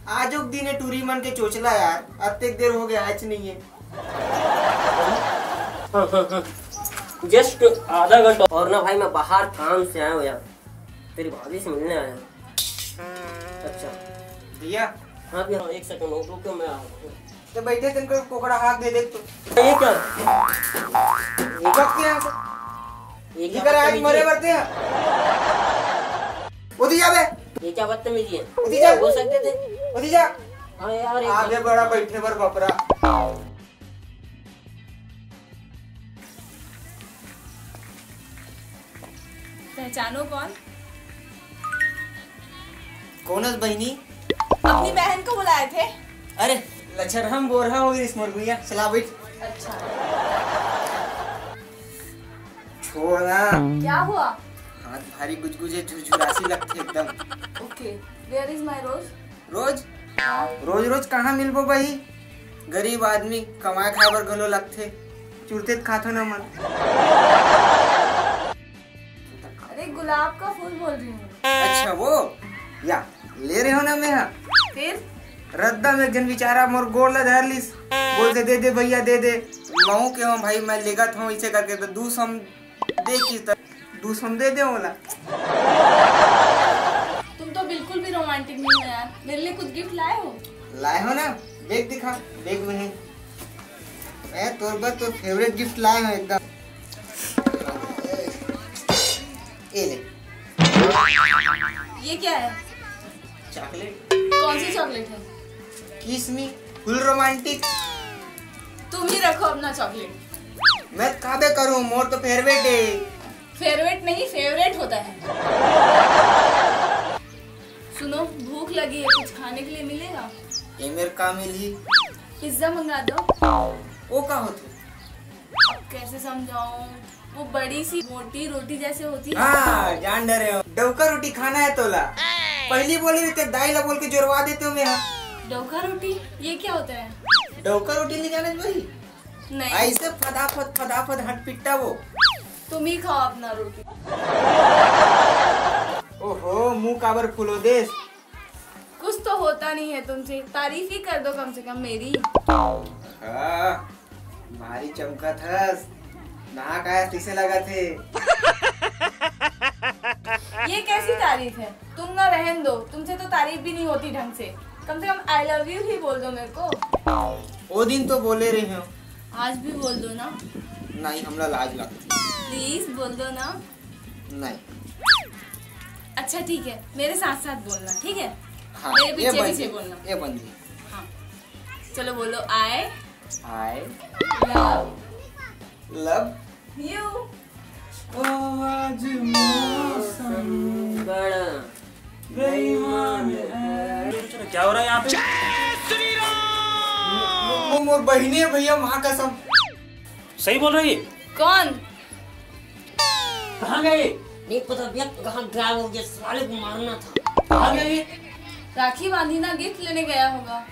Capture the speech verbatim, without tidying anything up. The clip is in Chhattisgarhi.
आजो के दिन ए टूरी मन के चोचला यार, अतेक देर हो गया, आज नहीं है। Just आधा घंटा। और ना भाई, मैं बाहर काम से आया हूँ यार, तेरी भाभी से मिलने आया हूँ। अच्छा। भैया। हाँ भैया, एक सेकंड रुको, मैं आ रहा हूँ। तो बैठे दिन को कोकड़ा हाथ दे दे तो। ये क्या? ये क्या? ये क्या आज मरे मरते हैं। उठी जा बे। ये क्या बदतमीजी है? उठी जा। बोल सकते थे। उठी जा। हाँ यार, एक आगे बड़ा बैठे बर बपरा। पहचानो कौन? कौन है बहनी? अपनी बहन को बुलाए थे। अरे, लछर हम बोल रहा हूँ, इस मुर्गुइया, चला बैठ। अच्छा। छोड़ ना। क्या हुआ? हाथ भारी गुजगुजे, झुरझुरासी लगते एकदम। Okay, where is my Rose? रोज? हाँ? रोज रोज कहाँ मिलबो भाई? गरीब आदमी कमाए खाए बर घलो लगथे, चुरते त खाथो न मन। अरे, गुलाब का फूल बोल रही हूँ। अच्छा, वो? या, ले रहे हो ना मैं, हाँ। फिर? रद्दा में एक जन बेचारा मोर गोड़ ला धर लिस, बोलते, "दे दे भैया, दे दे।" महूँ के हूँ भाई, मैं लेगत हूँ इसे करके, तो दू सौ दे की, तो दू सौ दे दे ओला। तुम तो बिल्कुल भी रोमांटिक नहीं हो यार। मेरे लिए कुछ गिफ्ट लाए हो? लाए हो ना, बैग दिखा, बैग में है। मैं तोर बर तोर फेवरेट गिफ्ट लाए हो एकदम। ये ले। ये क्या है? चॉकलेट। कौन सी चॉकलेट है? किस मी, फुल रोमांटिक। तुम ही रखो अपना चॉकलेट। मैं काबे करूँ, मोर तो फेवरेट है। फेवरेट नहीं, फेवरेट होता है। सुनो, भूख लगी है, कुछ खाने के लिए मिलेगा? ये मेरे का मिली? पिज्जा मंगा दो। वो का होते? अब कैसे समझाऊं, वो बड़ी सी मोटी रोटी जैसे होती है। हाँ, जान डरे हो। डौका रोटी खाना है तोला। पहली बोले रहते, दाई ला बोल के जोरवा देते हो मैं। हाँ। डौका रोटी? ये क्या होता है? डौका रोटी नहीं जाने भाई? नहीं। ऐसे फदाफद, फदाफद हट पिट्टा वो। तुम ही खाओ अपना रोटी। ओहो, मुंह काबर फुलो देश। कुछ तो होता नहीं है तुमसे, तारीफ ही कर दो कम से कम मेरी। हाँ, भारी चमकत हस, नहा कायस तैसे लगत हे। ये कैसी तारीफ है? तुम ना रहन दो, तुमसे तो तारीफ भी नहीं होती ढंग से। कम से कम I love you ही बोल दो मेरे को। वो दिन तो बोले रहे हो। आज भी बोल दो ना। नहीं, हमला लाज लगती। प्लीज बोल दो ना। नहीं। अच्छा ठीक है, मेरे साथ साथ बोलना, ठीक है? हाँ, मेरे पीछे पीछे बोलना। ये बन गई। हाँ, चलो बोलो, I I love love you। आज मौसम बड़ा बेईमान है। क्या हो रहा है यहाँ पे? वो मोर बहिनी है भैया, माँ कसम। सही बोल रही है। कौन? कहाँ गए? नहीं पता भैया, कहाँ गायब हो गया, साले को मारना था। कहाँ गए? राखी बांधी ना, गिफ्ट लेने गया होगा।